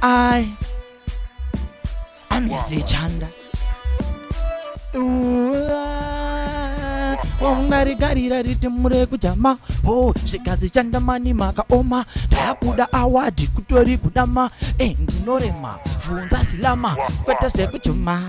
Ai amizichanda ungarigarira riti mure kujama o zvigazi chandamani makaoma. Ndakuda award kutori kudama. E ndinorema, bvunza silama, kwete zvekujuma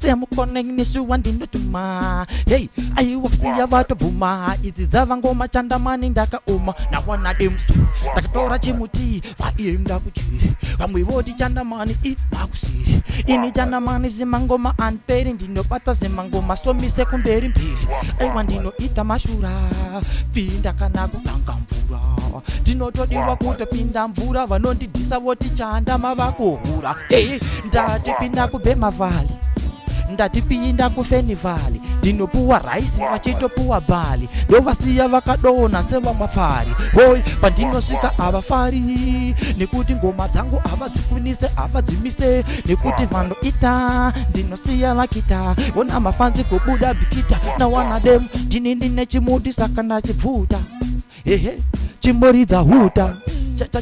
semukonenisuwa ndinotuma. Hei, aiwa, kusiya vatobvuma, idzi dzava ngoma. Chandamani ndakaoma nawana demsu, ndakatora chimuti vaenda kuchiri. Vamwe voti Chandamani i makusiri, ini Chandamani zimangoma anperi, ndinobata zimangoma somise kumberi mberi. Aiwa, ndinoita mashura, pinda kana kutanga mvura, ndinotodiwa kutopinda mvura. Vanondidhisa voti Chanda mavakuhura. Ei, ndatipinda kubhemavhali, ndatipinda kufenivhali, ndinopuwa raisi vachitopuwa bhali, ndovasiya vakadona sevamwafari. Hoi, pandinosvika havafari nekuti ngoma dzangu havadzikunise, havadzimise nekuti vanoita ndinosiya vakita ona mafanzi kubuda bikita nawana dem. Ndini ndine chimuti, saka ndachibvuta. Ehe, chimboridza huta.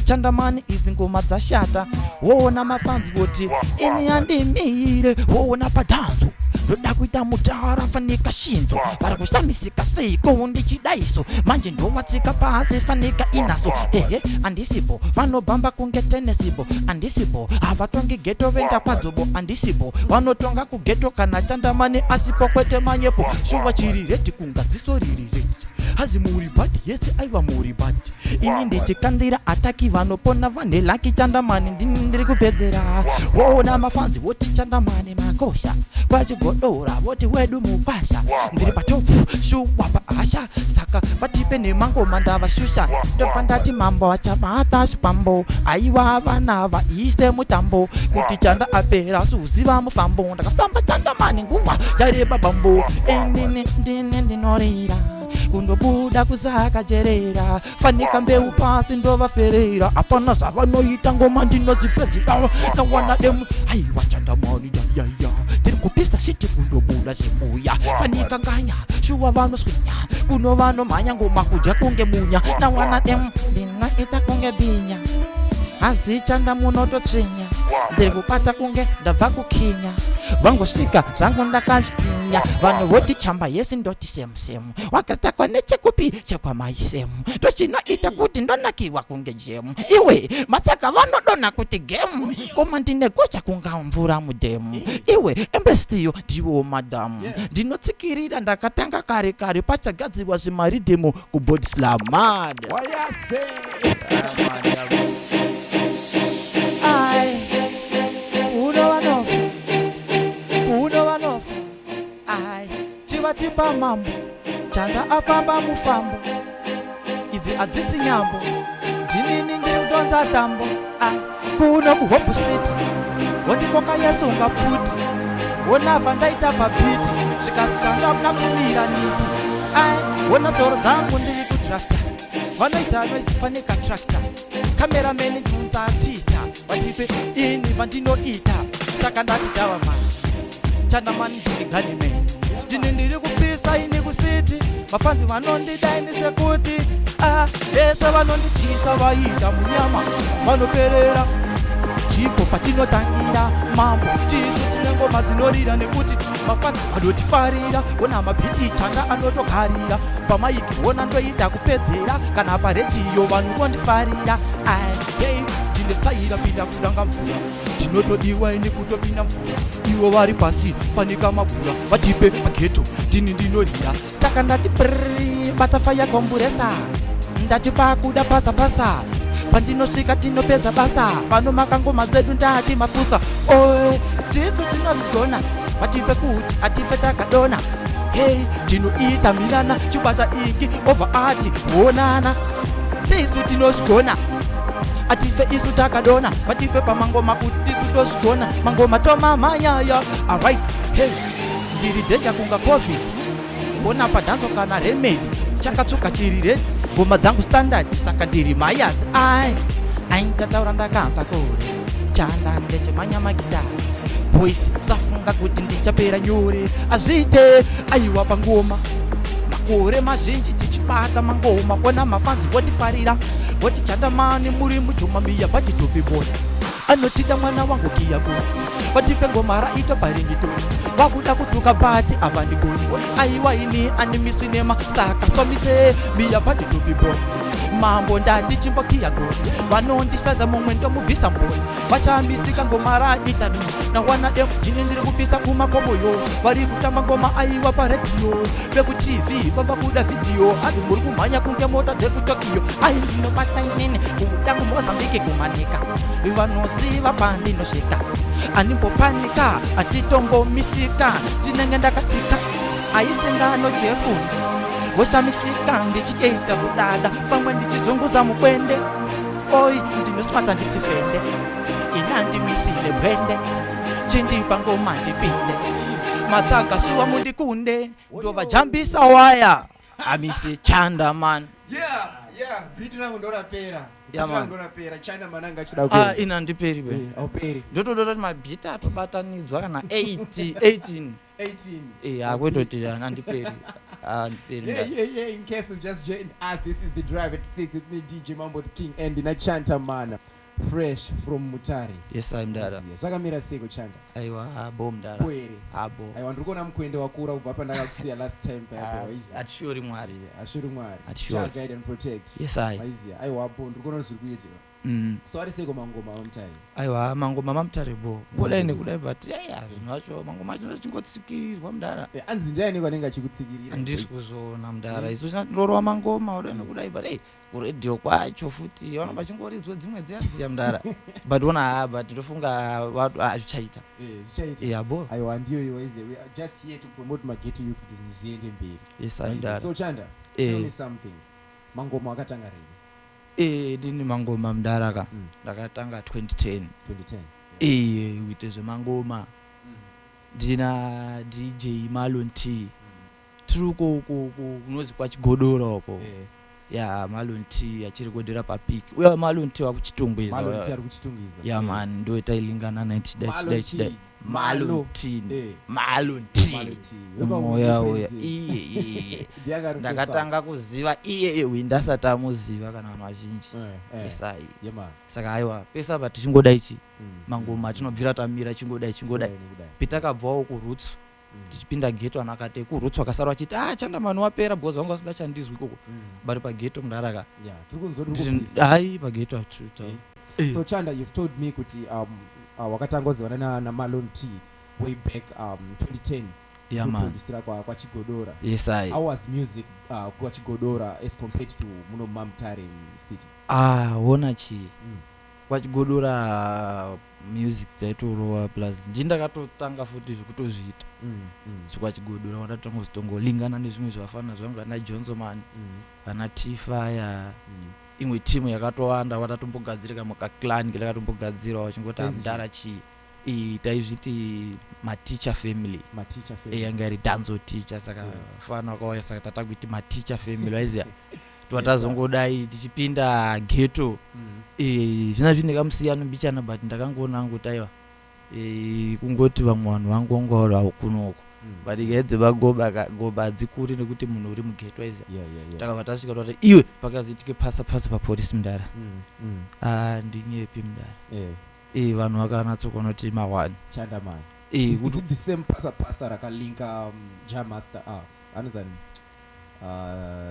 Chandamani idzi ngoma dzashata, woona mafanzi voti ini handimire. Woona padhanzo ndoda kuita mutara fanika shinzo, vari kushamisika seiko ndichidaiso. Manje ndovatsika pasi fanika inaso. Ehe, handisipo, vanobhamba kunge tenesibo. Handisipo, havatongi geto, venda kwadzobo. Handisipo, vanotonga kugeto kana Chandamani asipo, kwete manyepo. Shuwa chiri ready kunga ziso riri ready, hazi muri bad yese. Aiwa, muri bad, ini ndichikandira attack, vanopona vane lucky. Chandamani ndini ndiri kupedzera. Woona mafanzi voti Chandamani makosha, kwachigodora voti wedu mukwasha. Ndiri patop shuwa paasha, saka vatipe nemangoma ndavashusha. Ndobva ndati mambo achabata zvipambo. Aiwa, vana vaise mutambo kuti Chanda apera suziva mufambo. Ndakafamba Chandamani nguva yareba bambo. Inini ndini ndinorira kundobuda kusakajerera, fanika mbeu pasi ndovaferera. Hapana zvavanoita, ngoma ndinodzipedzera nawana demu. Aiwa, Chandamani yayaya, tiri kupisa shiti kundobuda zimuya, fanika nganya. Shuwa vanoswinya kuno, vanomhanya ngoma kudya kunge munya. Nawana demu ndinoita kunge bhinya, asi Chanda munototsvinya. Ndiri kubata kunge ndabva kukinya, vangosvika zvangu ndakazvitsinya. Vanhu voti chamba yesi, ndoti semu semu. Wakatakwa nechekupi? Chekwamaisemu. Ndochinoita kuti ndonakiwa kunge jemu. Iwe matsaka vanodonha kuti gemu koma, ndine gocha kunga mvura mudhemu. Iwe embrestiyo ndiwo madhamu, ndinotsikirira. Ndakatanga kare kare pachagadzirwa zvimaridhimu kubodislamad. Wayase. Ai, kuno vanofa, kuno vanofa. Ai, chivatipa mambo, Chanda afamba mufambo. Idzi hadzisi nyambo, ndinini ndiri kudonza tambo. Ai, kuno kuHope City wondikoka yesunga pfuti, wonavha ndaita pabeat, zvikasi Chanda muna kumira niti. Ai, wona dzoro dzangu ndiri kudrafta, vanoita noise fanika tractor. Cameraman ndunzatita, vatipe ini vandinoita. Saka ndati dava mani, Chandamani ndini gunman, ndini ndiri kupisa ini kucity. Mafanzi vanondidaini sekuti ah, vese vanonditisa vaita munyama, vanoperera chipo patinotangira mambo. Tisu tine ngoma dzinorira nekuti mafanzi vanotifarira. Ona mabeat Chanda anotogarira pamic, ona ndoita kupedzera kana paredhiyo vanhu vondifarira. Ai, hei, ndine staira pinda kutanga mvura, ndinotodiwa ini kutopinda mvura. Ivo vari pasi fanika mabhura, vatipe pageto, ndini ndinorira. Saka ndati prr, bata fire komburesa, ndati pakuda pasa pasa. Pandinosvika tinopedza basa, vanomaka ngoma dzedu ndati mafusa. Oe, tisu tinozigona, vatipe kuti atife takadona. Hei, tinoita mirana, chibata ingi obva ati onana. Tisu tinozvigona, atife isu takadona, vatipe pamangoma kuti tisu tozvigona, mangoma tomamhanyaya. Alright, hey, ndiri danger kunga COVID, ona padhanzo kana remedy chakatsvuka chiri ready. Ngoma dzangu standard, saka ndiri mayasi. Ai ai, ndataura ndakabva kure, Chanda ndechemanya magitari. Boys, musafunga kuti ndichapera nyore, azviite. Aiwa, pangoma makore mazhinji tichibata mangoma, kona mafanzi votifarira, voti Chandamani muri mujomamiya bachitopi boy. Anotida mwana wangu kiyako vatipe ngoma raitwa paringito vakuda kutuka bati avandigoni aiwa ini andimiswi nema saka somise miyabati to be born mambo ndandichimbo kiyako vanondisadza mumwe ndomubvisa mboni vachambisika ngoma raita du nawana dem ndine ndiri kupisa kumakomoyo vari kutamba ngoma aiwa paredhiyo vekutv vamba kuda vhidhiyo hanzi muri kumhanya kunge mota dzekutokyo ai ndinobata inini kubuda kumozambiki kumanika vanoziva pandinosvika andimbopanika anditombomisika ndinenge ndakasika aisingano chefundi voshamisika ndichiita kudada pamwe ndichizunguza mukwende oi ndinosmata ndisifende inandimisile bwende chindipa ngoma ndipinde matsaga shuwa mundikunde ndovajambisa waya amise chanda man. Yeah, beat rangu ndorapera. Yeah, Beat rangu man. ndorapera. China man anga achida Ah, kuenda. ina ndiperi be. Eh, hauperi. Ndotoda kuti mabhiti atobatanidzwa kana 8 18. 18. Eh, akwetoti andiperi andiperi. Yeah. In case you just joined us, this is The Drive at 6 with me, DJ Mambo the King, and Dina Chanta Man, fresh from Mutare. Yes, ai mdara. Yes. Zvakamira seiko, Chanta? Aiwa, abo mdara. Po here? Abo. Aiwa, ndiri kuona mukwende wakura kubva pandakakusiya last time paya paya, waiziya. Atishori Mwari. Ashiri Mwari. Atishori. Shall guide and protect. Yes, ai. Waiziya. Aiwa, po ndiri kuona kuti zviri kuitika. So ari seiko mangoma aMutare? Aiwa, mangoma maMutare bo kudai nekudai, but yaya zvinhu zvacho mangoma acho achingotsikirirwa mudara. Eh, anzi ndiani kwanenge achikutsikirira? Handisi kuzoona mudara, isu tinorowa mangoma kudai nekudai, but ei kuredhiyo kwacho futi vanobva vachingoridzwa dzimwe dziya dziya mudara, but ona ha, but ndofunga ah, zvichaita. Eh, zvichaita. Yeah, bo. Aiwa, ndiyo iyo, waiziya. We are just here to promote maghetto youth kuti zvinhu zviende mberi. Yes, ai Waiziya. mudara. So Chanda, tell Eh. me something. Mangoma akatanga rini? Eh, ndini mangoma mudara ka ndakatanga 2010. 2010. Eh, kuite zvemangoma ndina DJ Malon T, tiri uko uko uko kunozi kwaChigodora uko. Eh. Ya, Malon T achirekodhera papik uya Malon T wakuChitungwiza. Malon T ari kuChitungwiza. Ya man, ndo tailingana naye tichidai Malon chidai T. chidai. Malo. Malon T. Eh. Malon T. Malon T. Wekwa Uya uya president. iye iye. Ndiye anga ari Ndakatanga kuziva iye uyu ndasati amuziva kana vanhu vazhinji. Eh, eh. Esai. Yeah, man. Saka aiwa, pese apa tichingodai chi mangoma tinobvira tamira chingodai chingodai. Kudai nekudai. Pitakabvawo kuRoots tichipinda ghetto, anhu akati kuRoots akasara vachiti, "Ah, Chandamani wapera," because vanga vasingachandizwi ikoko. Bari paghetto mundaraka. Yeah, tiri kunzwa tiri kupisa. Hai, paghetto hatita. Eh. So Chanda, you've told me kuti wakatanga kuzivana naMalon T way back 2010. Yeah, man. Kuproducira kwaChigodora. Yes, I. How was music kwaChigodora as compared to muno maMutare city? Ah, ona chi kwaChigodora music dzaitorowa, plus ndii ndakatotanga futi zvekutozviita zvekwaChigodora, wandatanga kuzotongolingana nezvimwe zvavafana zvangu vana Johnsoman, vana Tfire, imwe timu yakatowanda watatombogadzira kamukaclan ketakatombogadzira vachingoti Kenzi amudhara chii iyi taizviti Mateacher Family. Mateacher Family. Yanga iri dancehall teacher, saka fana wakauya, saka tatakuiti Mateacher Family, waiziya. Yes, Twatazongodai tichipinda ghetto. Zvina zvine kamusiyano mbichana, but ndakangoona hangu kuti aiwa, kungoti vamwe vanhu vangongorawo kunoko, but nyaya dzemagoba goba hadzikuri nekuti munhu uri mughetto, waiziya. Takabva tasvika tati iwe pakazoitike pasa pasa papolisi mudara. Ah, ndinyepi mudara. Vanhu vakanatsokuona kuti mawani. Chanda man. Is it the same pasa pasa rakalinka Jam Master, anozani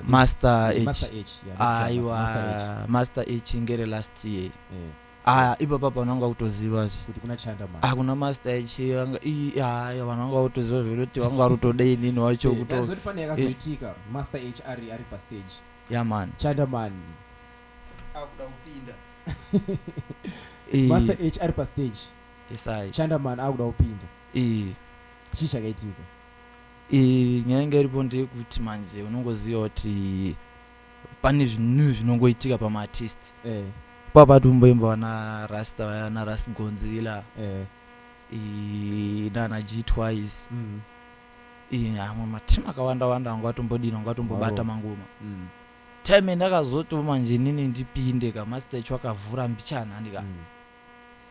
Master H. Master H, yeah, not Jam Master, Master H. Aiwa, Master H ngere last year. Eh. Ah, ipapa vanhu vanga kutoziva zve kuti kuna Chanda man. Ah, kuna Master H vanga haya, vanhu vanga kutoziva zvekuti vanga vari kutoda inini wacho. Eh, Kuto ndanzoti pane yakazoitika Master H ari pastage. Yeah man. Chanda man Akuda kupinda. Master H ari pastage. Yes, I. Chanda man akuda kupinda. Chii chakaitika? Nyaya inga iripo ndeyekuti manje unongoziva kuti pane zvinhu zvinongoitika pamaartist. Papatomboimba vana Rasta vaya, na Ras Gonzila, nana G Twice. Amwe matimu akawanda wanda anga atombodini, anga atombobata mangoma. Time ndakazoto manje inini ndipinde kaMaster icho akavhura mbichana ndika,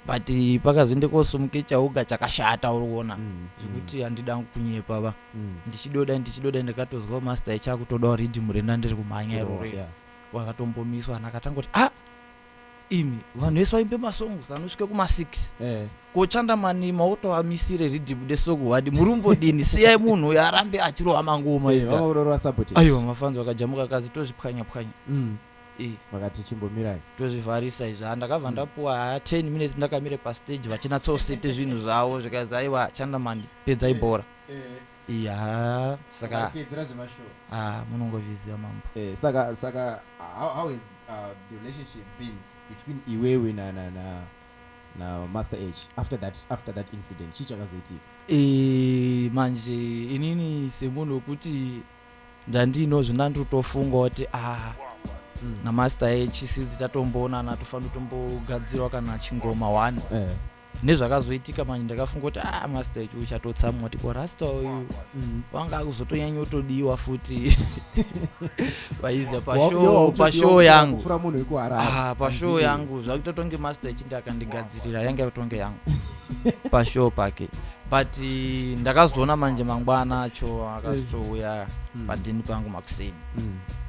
but pakazoende kosumuke chauga chakashata, uri kuona, zvekuti handida kunyepa va. Ndichidoda ndichidoda, ndakatozwa Master ichakutodawo riddim renda ndiri kumhanya iroro. Wakatombomiswa, anhu akatangoti, "Ah, Imi vanhu vese vaimbe masongs anosvike kuma6. Ko Chandamani mautoamisire riddim desong wadi, murumbodini? Siyai munhu uyo arambe achirova mangoma. Iza. Vanga support. Aiwa, mafans vakajamuka kazi, tozvipwanya pwanya. Vakati chimbomirai. Tozvivharisa izvi. Ha, ndakabva ndapuwa, ha, 10 minutes ndakamire pastage vachinatsosete zvinhu zvavo, zvikanzi, "Aiwa Chandamani, pedzai bhora." Iya, saka Pedzera zvemashow. Ha, munongozviziva, mambo. Saka how has the relationship been between iwewe na Master H after that incident? Chii chakazoitika? Manje inini semunhu wekuti ndandino zvindanditofunga kuti ah, naMaster H since tatomboonana, tofanira kutombogadzirwa kana chingoma one. Nezvakazoitika manje, ndakafunga kuti ah, Master H uchatotsamwa kuti ko rasta uyu wanga akuzotonyanya kutodiwa futi vaiziva pashow yangu. Kupfuura munhu wekuHarare. Ah, pashow yangu zvakutotonge Master H ndakandigadzirira, yanga yakutonge yangu pashow pake. But ndakazoona manje mangwana acho akazotouya padheni pangu makuseni,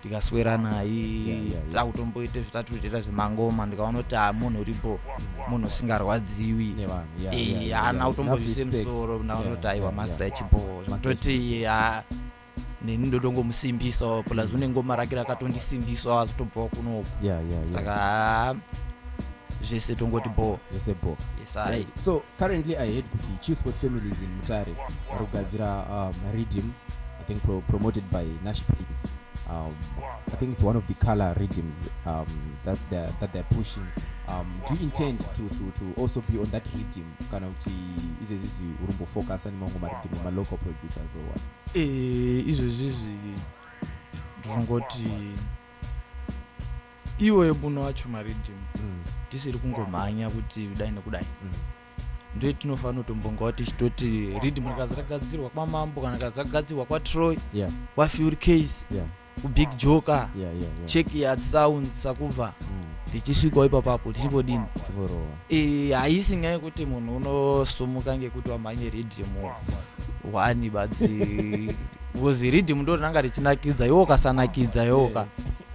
tikaswera naye. Takutomboite zvatatoita zvemangoma, ndikaona kuti ha, munhu uripo, munhu usingarwadziwi. Nevanhu. Haana kutombozvise Enough respect. musoro. Ndaona kuti aiwa, Master chipo. Master Zvekutoti ha, neni ndotongomusimbisawo, plus une ngoma rake rakatondisimbisawo, azotobvawo kunoku. Saka ha, zvese tongoti bo. Zvese bo. Yes, ai. Right. So currently I heard kuti Chillspot Families in Mutare vari kugadzira riddim, I think promoted by Nash Prince. I think it's one of the color riddims that they're pushing. Do you intend to also be on that riddim, kana kuti izvezvizvi uri kumbofocusa nemamwe mariddim emalocal producers or what? Izvezvizvi ndinongoti iwe muno wacho mariddim tisiri kungomhanya kuti kudai nekudai. Ndiye tinofanira kutombongawo tichitoti riddim rikazi ragadzirwa kwamambo, kana rikazi ragadzirwa kwaTroy, kwaFury Case, kuBig Joker, Checkyard Sounds, sakubva tichisvikawo ipapapo tichimbodini. Chingorova. Haisi nyaya yekuti munhu unosumuka ngekuti wamhanye riddim one badzi, because riddim ndo rinanga richinakidza, iwe ukasanakidza iwoka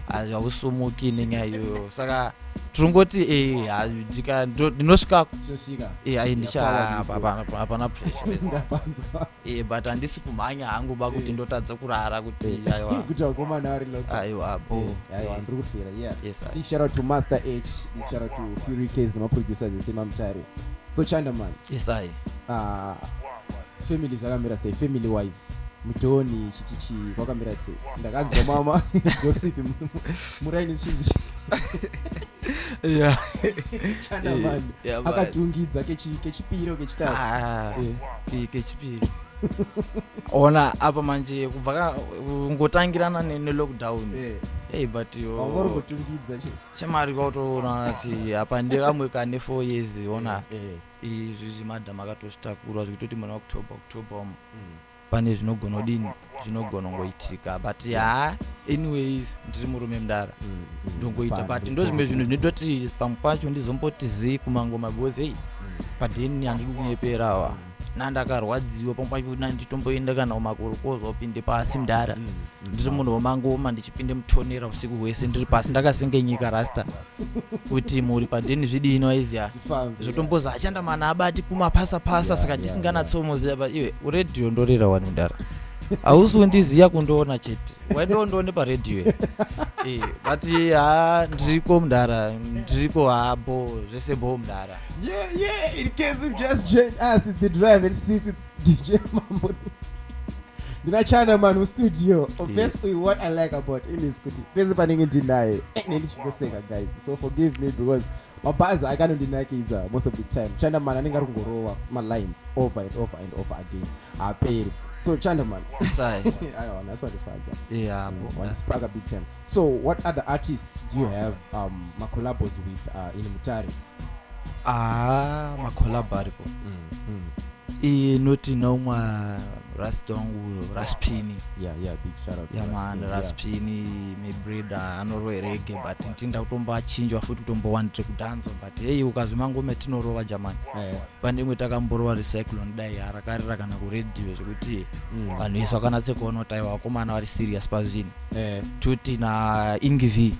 hausumuki nenyaya iyoyo. Saka tirongoti ndinosvikako. Tinosvika. Ai, ndicha Yeah, forward. Hapana pressure. Ndapanzwa. But handisi kumhanya hangu ba kuti ndotadza kurara kuti aiwa. Kuti vakomana vari local. Aiwa, bo. Aiwa, ndiri kufira, yeah. Yes, ai. Big shout out to Master H, big shout out to Fury Case nemaproducers esemamutare. So Chandaman, Yes, ai. Family zvakamira sei, family wise? Mudhoni chichichi kwakamira sei? Ndakanzwa mama gossip muraini zvichinzi Chandaman Yeah, but- akatungidza kechipiro, kechitatu. Ah, kechipiri. Ona apa manje kubva kungotangirana nelockdown. Hey, but yo Wanga uri kutungidza chete. Chamari kwautoona kuti apa ndekamwe kane 4 years, ona. Izvi zvimadhamu akatozvitakura zvekutoti muna October umu pane zvinogona kudini, zvinogona kungoitika. But ha, anyways, ndiri murume mudara, ndongoita. Fine, But ndo zvimwe zvinhu zvinototi pamwe pacho ndizomboti zii kumangoma, because ei, padheni handidi kunyeperawa, nandakarwadziwa pamwe pacho nanditomboenda kana kumakorokoza upinde pasi mudara. Ndiri munhu wemangoma, ndichipinde mutonera usiku hwese ndiri pasi ndakasengenyika rasta kuti muri padheni zvidini, waiziya. Zvifambe. Zvotombozi achandamana abati kumapasa pasa. Saka tisinganatsomuziva, but iwe uredhiyo ndorera wani mudara, hausi kundiziya, kundoona chete, waindondione paredhiyo. But ha, ndiriko mudara, ndiriko, ha, bo zvese bo mudara. Yeah. In case you've just joined us, it's the Drive at 6 with DJ Mambo. Ndina Chandaman mustudio. Basically, what I like about him is kuti pese panenge ndinaye nendichingoseka, guys. So forgive me, because mabhazi akanondinakidza most of the time. Chandaman anenge ari kungorova malines over and over and over again. Haaperi. So Chandaman, Sai. aiwa, nhasi wandifadza. Yeah, bo. Wandisparka big time. So what other artists do you have macollabos with in Mutare? Ah, macollab aripo. Inoti naumwe Rasta wangu Raspini. Yeah, big shout out to Yeah man. Raspin, yeah. Raspini my brother, anorova reggae, but ndinda kutombachinjwa futi kutombowandire kudanzo, but hey, ukazwi mangoma tinorova jamani. Pane imwe takamborova recyclone, dai harakarira kana kuredhiyo zvekuti vanhu vese vakanatse kuona kuti aiwa, vakomana vari serious pazvinhu. Tuti na Ingiv. Ingiv.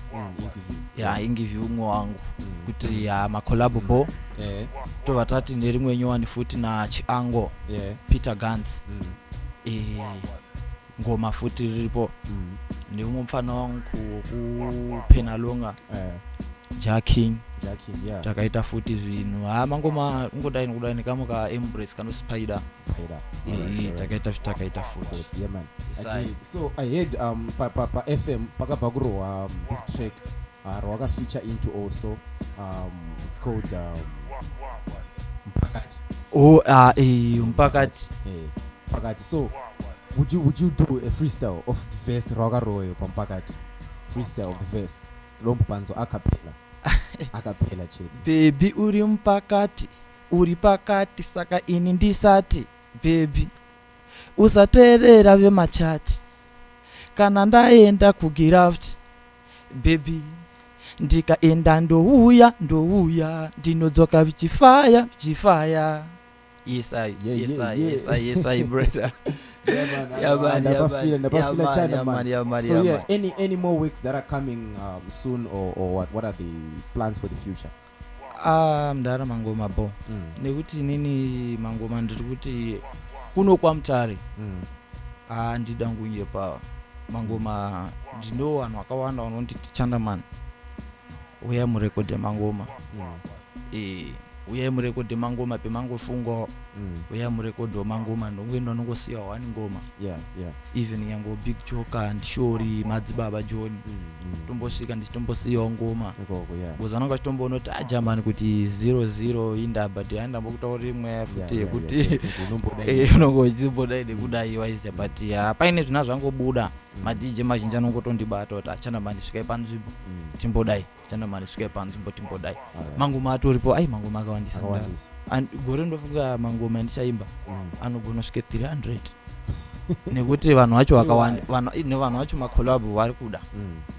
Ya, Ingiv umwe wangu kuti ya macollabo bo. Tobva tati nerimwe nyowani futi naChiango, Peter Gans. Ngoma futi riripo neumwe mufana wangu wokuPenalonga, Ja King. Jackie, yeah. Takaita futi zvinhu, ha, mangoma ungodai nokudai nekamwe kaembrace kanospider. Paida. Alright, alright. Takaita takaita futi. Good. Yeah, man. Yes, I. Agreed. So I heard pa FM pakabva kurohwa this track rwaka feature into also, it's called Mpakati. Oh, ah, Mpakati. Mpakati. So would you do a freestyle of the verse rwakarohwa paMpakati? Freestyle of the verse. Lombo acapella. Acapella chete. Baby, uri mupakati, uri pakati, saka ini ndisati baby usateerera vemachati kana ndaenda kugiraft. Baby, ndikaenda ndouya, ndouya, ndinodzoka vichifaya, vichifaya. Yes I. Yes I. Yes I, yes I, brother. Yeah, man. Yeah, man, yeah, Ndapafila, man. ndapafila Yeah, man, China, yeah, man. man, yeah, man, So yeah, yeah, man. any more works that are coming soon or what are the plans for the future? Ah, mudhara, mangoma bo, nekuti inini mangoma ndiri kuti kuno kwaMutare, ah, ndida ngunyepa mangoma. Ndino vanhu vakawanda vanonditi, "Chandaman, uyai murekodhe mangoma." Uyai murekodhe mangoma pemangofungawo. Uyai murekodhewo mangoma, ndongoenda nongosiya one ngoma. Even nyango Big Joker, Ndishori, Madzibaba John, tombosvika ndichitombosiyawo ngoma. Ikoko, yeah. Because vanonga vachitomboona kuti ajamani kuti 00 inda, but aindambokutaura imwe futi yekuti definitely. Unomboda unonge uchimbodai nekudai waiziya, but ya, paine zvina zvangobuda. MaDJ mazhinji anongotondibata kuti, "Achandamani, svikai panzvimbo, timbodai. Chandamani, svikai panzvimbo, timbodai." Mangoma atoripo, ai, mangoma akawandisa mudhara. Akawandisa. And gore ndofunga mangoma andichaimba anogona kusvike 300 nekuti vanhu vacho vakawanda, nevanhu vacho macollab vari kuda.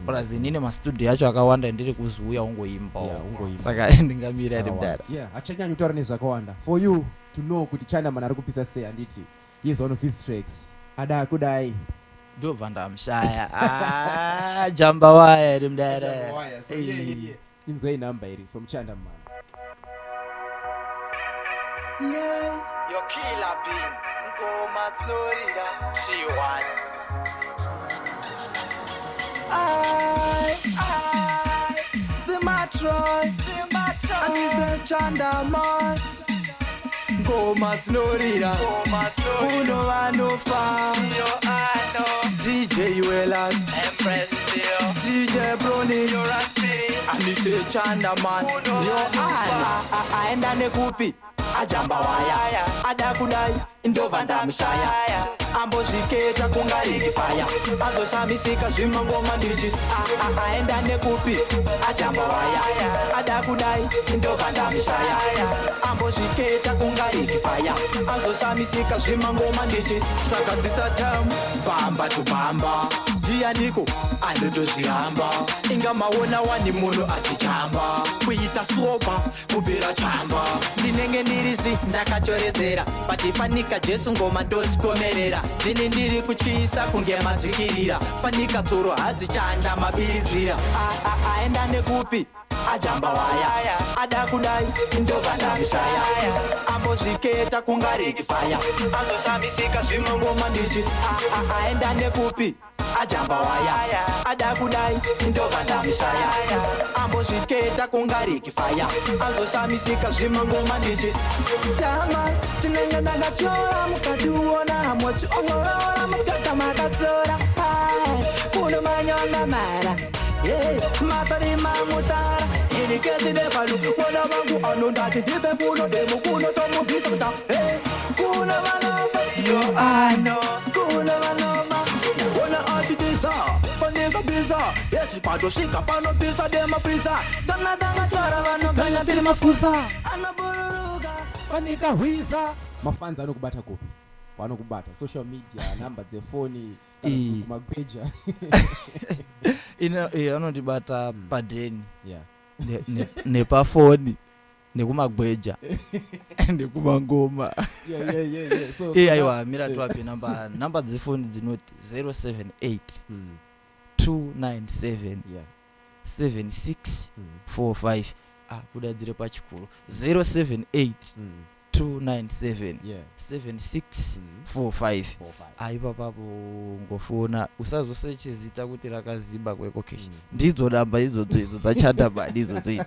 Plus inini mastudio acho akawanda, ndiri kuziuya ungoimbawo. Yeah, ungoimba. Saka ndingamira iri Akawanda. mudara. Yeah, hachanyanyi kutaura nezvakawanda. For you to know kuti Chinaman ari kupisa sei, handiti? Here's one of his tracks. Ada kudai. Ndobva ndamushaya. Ah, jamba waya iri mudara. So yeah. Inzwai number iri from Chandaman. Your killer bean, ngoma dzinorira chiwani. I, Simatroy, and he's the Chandaman. Ngoma dzinorira kuno vanofa. DJ Welas, DJ Brownies, and he's a Chandaman. Yo, aenda nekupi ajamba waya ada kudai, ndobva ndamushaya, ambozviketa kungarikifaya, azoshamisika zvimangoma ndichi aenda nekupi ajamba waya ada kudai, ndobva ndamushaya, ambozviketa kungarikifaya, azoshamisika zvimangoma ndichi. Saka ndisatam bamba to bamba, ndianiko anotozviramba? Inga maona wani munhu achichamba kuita soba kubira chamba. Ndinenge ndirizi ndakatoredzera pachifanika Jesu, ngoma ndozikomerera. Ndini ndiri kutyisa kunge madzikirira, fanika tsoro hadzichanda mabiridzira. Aenda nekupi ajamba waya ada kudai, ndobva ndamushaya, ambozviketa kungarikifaya, azoshamisika zvimangoma ndichi aenda nekupi ajamba waya ada kudai, ndobva ndamushaya, ambozviketa kungarikifaya, azoshamisika zvimangoma ndichi. Chama tinenge ndakatyora, mukationa mochiongorora, mukata makatsora kuno manyonga mara matari mamutara iniketinevalu mwana vangu anondati ndipe kuno demo kuno tomubvisa kuta kuno vanova yo ano kuno vanova ona achitiza fanika biza yesi patosvika panopisa demafrisa tana tangatora vanoganya tiri mafusa anobururuka Fanika hwisa. Mafans anokubata kupi? Vanokubata social media, namba dzefoni, kana kumagweja. Ino anondibata padheni, nepafoni, nekumagweja, nekumangoma. So, so Aiwa, mira, tiwape namba dzefoni dzinoti 078 297 76 45. Ah, kudadzire pachikuru, 078 297 76 45. 45. Aipapapo ngofona, usazoseche zita kuti rakaziba kweEcoCash. Ndidzo namba idzodzo idzo dzaChandaman idzodzo idzi,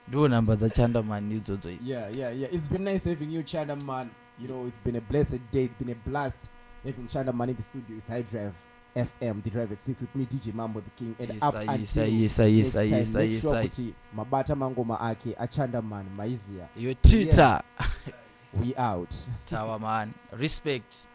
ndo namba dzaChandaman idzodzo idzi. Yeah. It's been nice having you, Chanda Man. It's been a blessed day. It's been a blast having Chanda Man in the studio. It's High Drive FM, The Drive at 6 with me, DJ Mambo the King. And up until next time, make sure kuti mabata mangoma ake aChanda Man maizia. Yo, tita. We out. Tower man, respect.